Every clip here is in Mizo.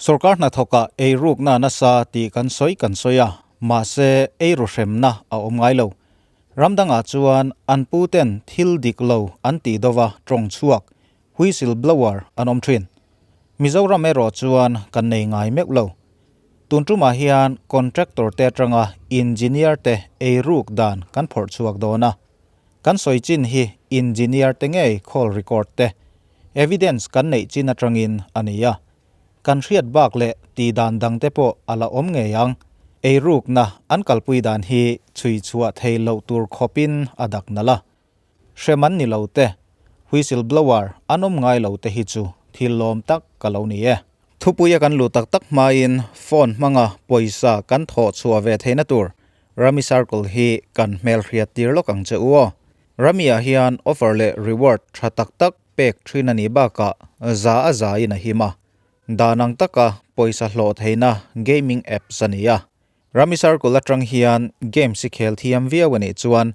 Sorkar hnathawkah eirukna nasa tih kan sawi kan sawi a, mahse eiru hremna a awm ngai lo. Ram dangah chuan an puten thil dik lo an tih dova tawng chhuak, whistle blower, an awm thin. Mizoram erawh chuan kan nei ngai meuh lo. Tun tumah hian contractor te atanga engineer te eiruk dan kan phawrh chhuak dawn a. Kan sawi chin hi engineer te ngei call record te, evidence kan neih chin atangin a ni a. Kan hriat bak leh tih dan dang te pawh a la awm ngei ang. Eirukna an kalpui dan hi chhui chhuah thei loh tur khawpin a dak nalh a. Hrem an ni lo te, whistle blower an awm ngai lo te hi chu thil lawm tak ka lo ni e. Thupuia kan luh tak tak hmain phone hmanga pawisa kan thawh chhuah ve theihna tur Rummy Circle hi kan hmelhriat tir lawk ang che u aw. Rummy-ah hian offer leh reward tha tak tak pek thin a nih bakah za a za in a him a. Dan ang taka pawisa hlawh theihna gaming apps a ni a. Rummy Circle atang hian games i khel thiam viau a nih chuan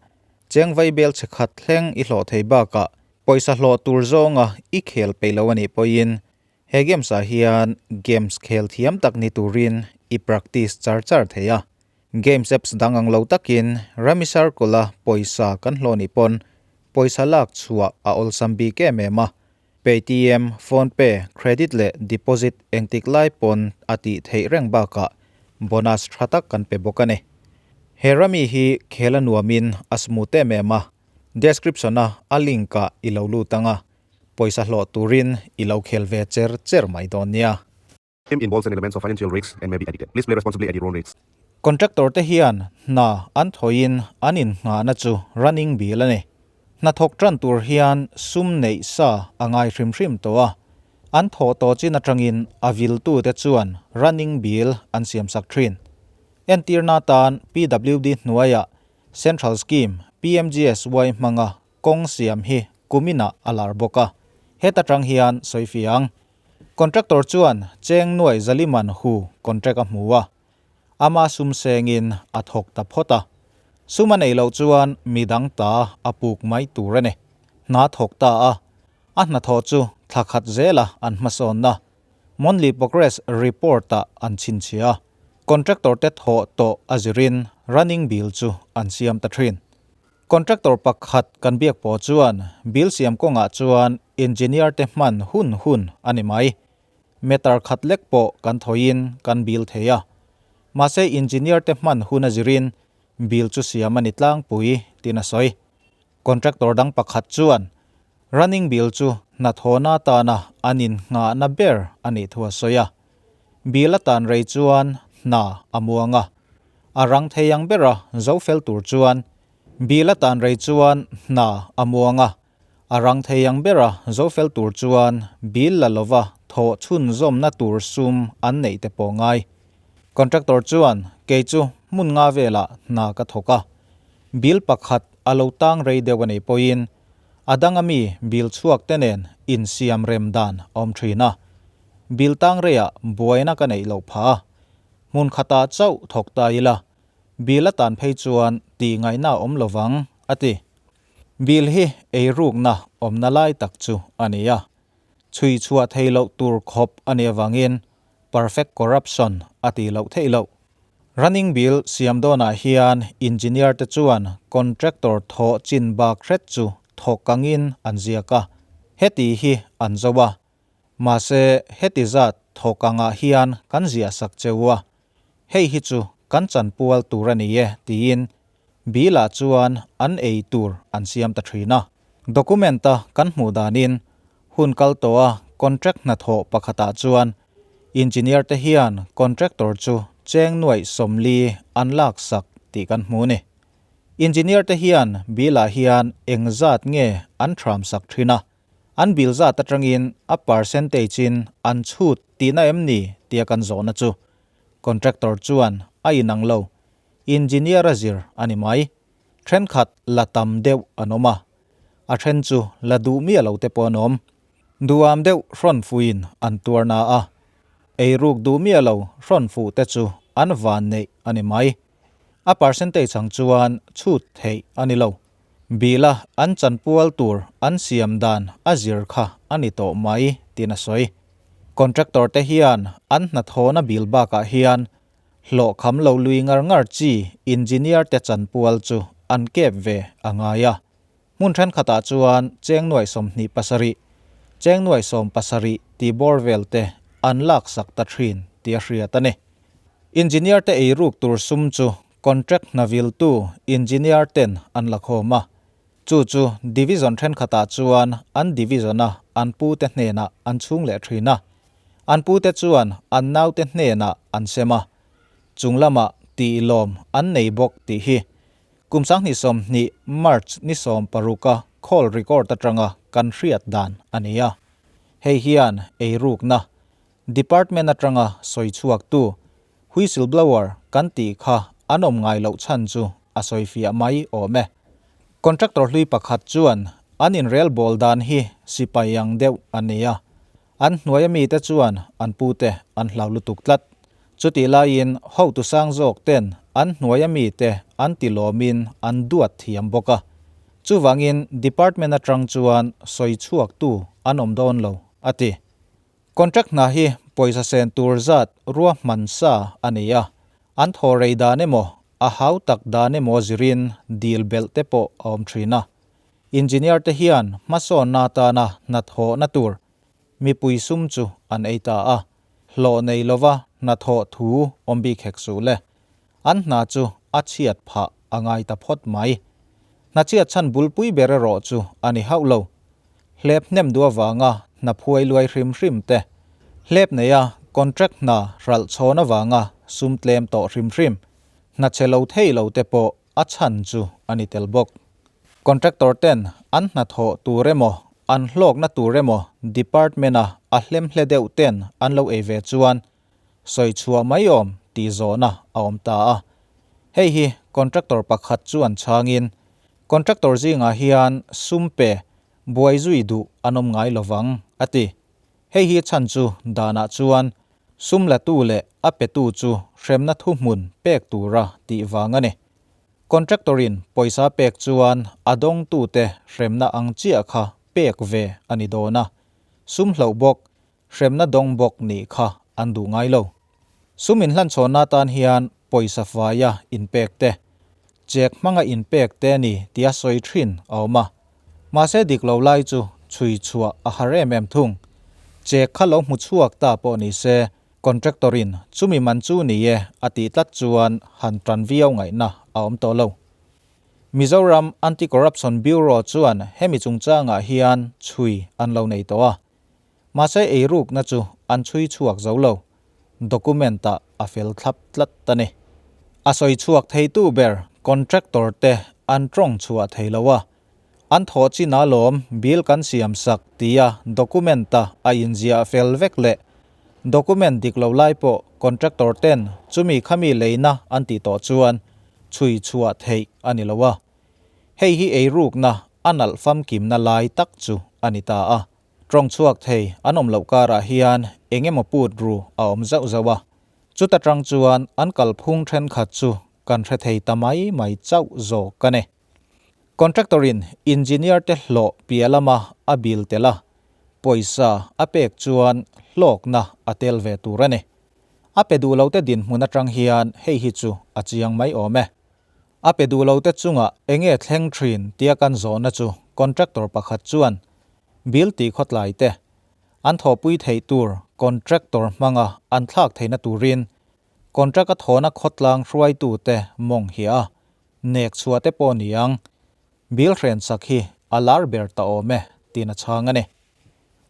cheng vai bel che khat thleng i hlawh thei bakah pawisa hlawh tur zawnga i khel peih lo a nih pawhin he games ah hian games khel thiam tak ni turin i practice char char thei a. Games apps dang ang lo takin Rummy Circle-a pawisa kan hlawh nih pawn pawisa lak chhuah a awlsam bik em em a. Paytm, PhonePe, credit leh deposit engtik lai pawn a tih theih reng bakah bonus tha tak kan pe bawk a ni. He Rummy hi khel a nuamin a smooth em em a, description-a a link-ah i lo lut ang a, pawisa hlawh turin i lo khel ve cher cher mai dawn nia. Game involves an elements of financial risks and may be addicted. Please play responsibly at your own risk. Contractor te hian hna an thawiin an innghahna chu running bill a ni. Hnathawk tan tur hian sum neih sa a ngai hrim hrim tawh a, an thawh tawh chin atangin a viltute chuan running bill an siamsak thin. Entirna atan PWD hnuaiah Central Scheme PMGSY hmanga kawng siam hi kuminah a lar bawk a, heta tang hian sawi fiang. Contractor chuan cheng nuai zaliman hu contract a hmu a, ama sum sengin a thawk ta phawt a. Sum a neih loh chuan midang ta a puk mai tur a ni. Hna thawk ta a, a hnathawh chu thla khat zela an hmasawnna Monthly Progress Report-ah an chhinchhiah a. Contractor te thawh tawh a zirin running bill chu an siam ta thin. Contractor pakhat kan biak pawh chuan bill siam kawngah chuan engineer te hman hun hun a ni mai. Meter khat lek pawh kan thawiin kan bill thei a. Mahse engineer te hman hun a zirin bill chu siam a ni tlangpui tiin a sawi. Contractor dang pakhat chuan running bill chu hnathawhna atana an innghahna ber a nih thu a sawi a. Bill a tan rei chuan hna a muang a. A rang thei ang bera zo fel tur chuan Bill a tan rei chuan hna a muang a. A rang thei ang bera zo fel tur chuan bill la lova thawh chhunzawmna tur sum an neih te pawh ngai. Contractor chuan kei chu hmun nga velah hna ka thawk a. Bill pakhat a lo tang rei deuh a nih pawhin a danga mi bill chhuak te nen insiam rem dan a awm thin a. Bill tang reiah buaina ka neih loh phah a. Hmun khatah chauh thawk ta ila, Bill a tan phei chuan tih ngaihna a awm lovang, a ti. Bill hi eirukna awmna lai tak chu a ni a. Chhui chhuah thei loh tur khawp a nih avangin perfect corruption a tih loh theih loh. Running bill siam dawnah hian engineer te chuan contractor thawh chin bak hret chu thawk angin an ziak a, heti hi an zo a. Mahse, heti zat thawk angah hian kan ziah sak cheu a, hei hi chu kan chanpual tur a ni e tiin Bill-ah chuan an ei tur an siam ta thin a. Document-a kan hmuh danin hun kal tawha contract hnathawh pakhatah chuan engineer te hian contractor chu cheng nuaih 40 an laksak tih kan hmu a ni. Engineer te hian Bill-ah hian engzat nge an thramsak thin a, An bill zat atangin a percentage in an chhut tihna em ni tia kan zawhna chu contractor chuan a inang lo, engineer a zir a ni mai. Thenkhat la tam deuh an awm a, a then chu la duh miah lo te pawh an awm. Duham deuh hrawn fuhin an tuar na a, eiruk duh miah lo hrawn fuh te chu an van neih a ni mai. A percentage ang chuan chhut theih a ni lo. Bila an chanpual tur an siam dan a zir kha a ni tawh mai tiin a sawi. Contractor te hian an hnathawhna bil bakah hian hlawh kham lo lui ngar ngar chi engineer te chanpual chu an kep ve a ngai a. Hmun thenkhatah chuan cheng nuaih 27, cheng nuaih 70 tih bawr vel te an laksak ta thin tih a hriat a ni. Engineer te eiruk tur sum chu contract hna viltu engineer ten an la khawm a. Chu chu division thenkhatah chuan an division-a an pute hnenah an chhung leh thin a. An pute chuan an naute hnenah an sem a. Chung lamah tih lawm an nei bawk tih hi Kum 2020 March ni 16-a call record atanga kan hriat dan a ni a. Hei hian eirukna Department atanga sawi chhuaktu whistle blower kan tih kha an awm ngai loh chhan chu a sawi fiah mai awm e. Contractor hlui pakhat chuan an inrelbawl dan hi sipai ang deuh a ni a. An hnuaia mite chuan an pute an hlau lutuk tlat. Chutih laiin hotu sang zawk ten an hnuaia mite an ti lawmin an duat thiam bawk a. Chuvangin department atang chuan sawi chhuaktu an awm dawn lo, a ti. Contract hna hi pawisa sen tur zat ruahman sa a ni a, an thaw rei dan emaw, a hau tak dan emaw zirin dil belh te pawh a awm thin a. Engineer te hian hmasawnna atana hnathawhna tur mipui sum chu an ei ta a, hlawh nei lova hnathawh thu awm bik hek suh le. An hna chu a chhiat phah a ngai ta phawt mai. Hna chhiat chhan bulpui ber erawh chu a ni hauh lo. Hlep hnem duh avanga hna phuai luai hrim hrim te, hlep neia contract hna hralh chhawn avanga sum tlem tawh hrim hrim, hna chhe lo thei lo te pawh a chhan chu a ni tel bawk. Contractor ten an hnathawh tur emaw, an hlawkna tur emaw department-a a hlemhle deuh ten an lo ei ve chuan sawi chhuah mai awm tih zawhna a awm ta a. Hei hi contractor pakhat chuan chhangin, Contractor zingah hian sum pe buai zui duh an awm ngai lovang, a ti. Hei hi chhan chu danah chuan sum latu leh a petu chu hremna thuhmun pek tura tih vang a ni. Contractor-in pawisa pek chuan a dawngtute hremna ang chiah kha pek ve a ni dawn a, sum hloh bawk, hremna dawng bawk nih kha an duh ngai lo. Sum inhlanchhawnna atan hian pawisa faia inpek te, chek hmanga inpek te a ni tia sawi thin a awm a. Mahse dik lo lai chu chhui chhuah a har em em thung. Chek kha lo hmu chhuak ta pawh ni se, contractor-in chumi man chu ni e a tih tlat chuan han tan viau ngaihna a awm tawh lo. Mizoram Anti-Corruption Bureau chuan hemi chungchangah hian chhui an lo nei tawh a. Mahse eirukna chu an chhui chhuak zo lo. Document-ah a fel thlap tlat a ni. A sawi chhuak theitu ber contractor te an tawng chhuah thei lo a. An thawh chin a lawm bill kan siam sak tia document-a a inziah fel vek leh document dik lo lai pawh contractor ten chumi khami leina an tih tawh chuan chhui chhuah theih a ni lo a. Hei hi eirukna a nalh famkimna lai tak chu a ni ta a. Tawng chhuak thei an awm loh karah hian eng emaw put ru a awm zauh zauh a, chuta tang chuan an kalphung thenkhat chu kan hre thei ta mai mai chauh zawk a ni. Contractor-in engineer te hlawh piah lama a bill tel a, pawisa a pek chuan hlawkna a tel ve tur a ni. A pe duh lote dinhmun atang hian hei hi chu a chiang mai awm e. A pe duh lote chungah enge thleng thin tia kan zawhna chu contractor pakhat chuan Bill tih khawtlai te an thawhpui theih tur contractor hmanga an thlak theihna turin contract a thawhna khawtlang hruaitute mawng hi a nek chhuah te pawh ni ang. Bill hrensak hi a lar ber ta awm e tiin a chhang a ni.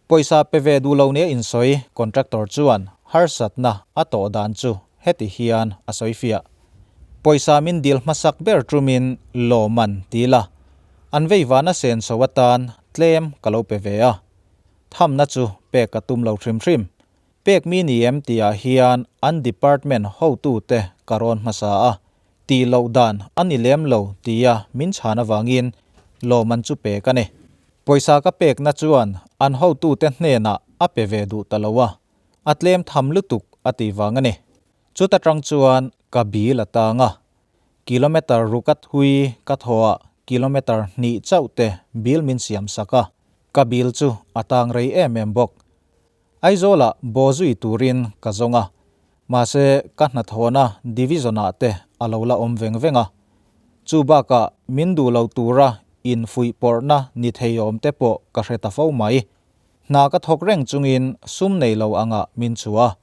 Pawisa pe ve duh lo nia insawi contractor chuan harsatna a tawh dan chu heti hian a sawi fiah. Pawisa min dil hmasak ber tumin lawman ti la, an veivana senso atan tlem ka lo pe ve a. Thamna chu pek ka tum lo hrim hrim. Pek mi ni em tihah hian an department hotute ka rawn hmasa a, tih loh dan a ni lem lo tia min chhan avangin lawman chu pek a ni. Pawisa ka pekna chuan an hotute hnenah a pe ve duh ta lo a, a tlem tham lutuk a tih vang a ni. Chuta tang chuan ka bil a tang a, kilometer ruk a thui ka thaw ah kilometer hnih chauh te bil min siam sak a, ka bil chu a tang rei em em bawk. Aizawlah bawzui turin ka zawng a, mahse ka hnathawhna division-ah te a lo la awm veng veng a. Chu bakah min duh lo tura infuihpawrhna ni thei awm te pawh ka hre ta fo mai. Hna ka thawk reng chungin sum nei lo angah min chhuah a,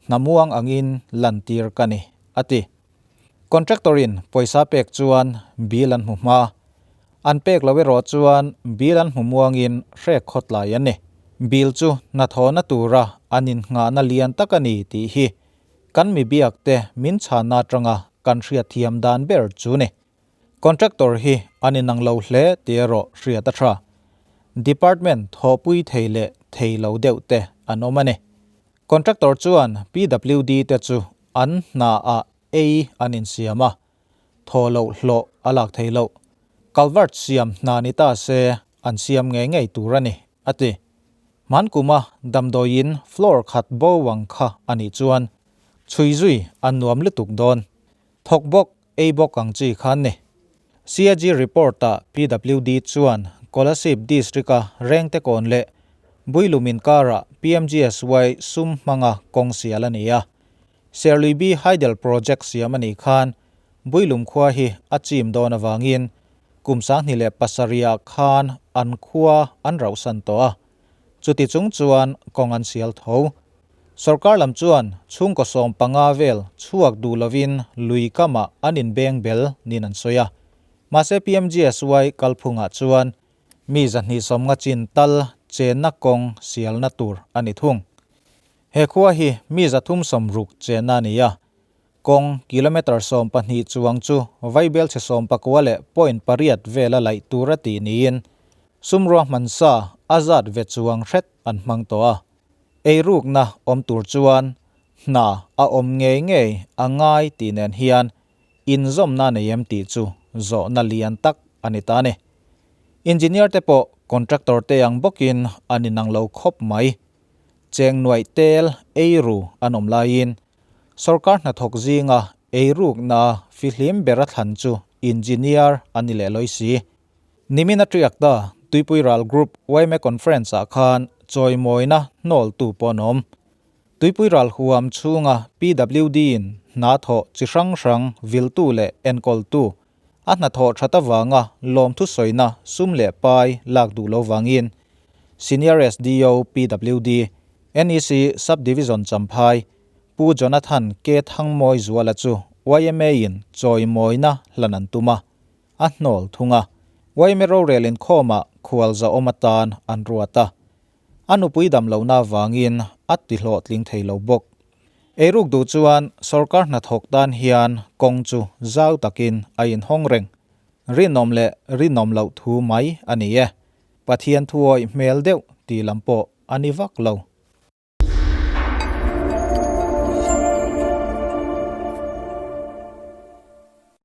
hna muang angin lantir ka ni, a ti. Contractor-in pawisa pek chuan bill an hmu hma. An pek lo erawh chuan bill an hmu muangin hrek khawtlai an ni. Bill chu hnathawhna tura an innghahna lian tak a ni tih hi kan mi biakte min chhanna atanga kan hriatthiam dan ber chu ni. Contractor hi an inang lo hle tih erawh hriat a tha. Department thawhpui thei leh thei lo deuh te an awm a ni. Contractor chuan PWD te chu an hna ah ei an insiam a, thaw loh hlawh a lak thei loh. Culvert siam hna ni ta se an siam ngei ngei tur a ni, a ti. Hmankuma damdawiin floor khat bo ang kha a nih chuan chhui zui an nuam lutuk dawn. Thawk bawk ei bawk ang chi khan ni. CAG report-ah PWD chuan Kolasib District-a Rengtekawn leh Builum inkarah PMGSY sum hmanga kawng sial a ni a. Serluibi Hydel Project siam a nih khan Builum khua hi a chim dawn avangin kum 2007 ah khan an khua an rauhsan tawh a. Chuti chung chuan kawng an sial tho. Sorkar lam chuan chhungkaw 15 vel chhuak duh lovin lui kamah an inbeng bel niin an sawi a. Mahse PMGSY kalphungah chuan mi 250 chin tal chenna kawng sialna tur a ni thung. He khua hi mi 360 chenna a ni a. Kawng kilometre 12 chuang chu vaibel chhe 19 leh point pariat vela laih tur a tih niin sum ruahman sa a zat ve chuang hret an hmang tawh a. Eirukna awm tur chuan hna a awm ngei ngei a ngai tih nen hian inzawmna nei em tih chu zawhna lian tak a ni ta a ni. Engineer te pawh contractor te ang bawkin an inang lo khawp mai. Cheng nuaih tel eiru an awm laiin sorkar hnathawk zinga eirukna fihlim bera thlan chu engineer an ni leh lawi si. Nimin a ṭiak ta, Tuipui Ral Group yma Conference ah khan chawimawina hnawltu pawh an awm. Tuipui Ral huam chhunga PWD in hna thawh chi hrang hrang viltu leh enkawltu a hnathawh that avanga lawmthu sawina sum leh pai lak duh lo vangin Senior SDO PWD, NEC Sub-Division Champhai, Pu Jonathan K Thangmawi Zuala chu yma in chawimawina hlan an tum a. A hnawl thung a, yma rorel inkhawmah khualzahawm atan an ruat a. A nupui dam lohna avangin a ti hlawhtling thei lo bawk. Eiruk duh chuan sorkar hnathawk tan hian kawng chu zau takin a inhawng reng. Rinawm leh rinawm loh thu mai a ni e. Pathian thuawih hmel deuh tih lam pawh a ni vak lo.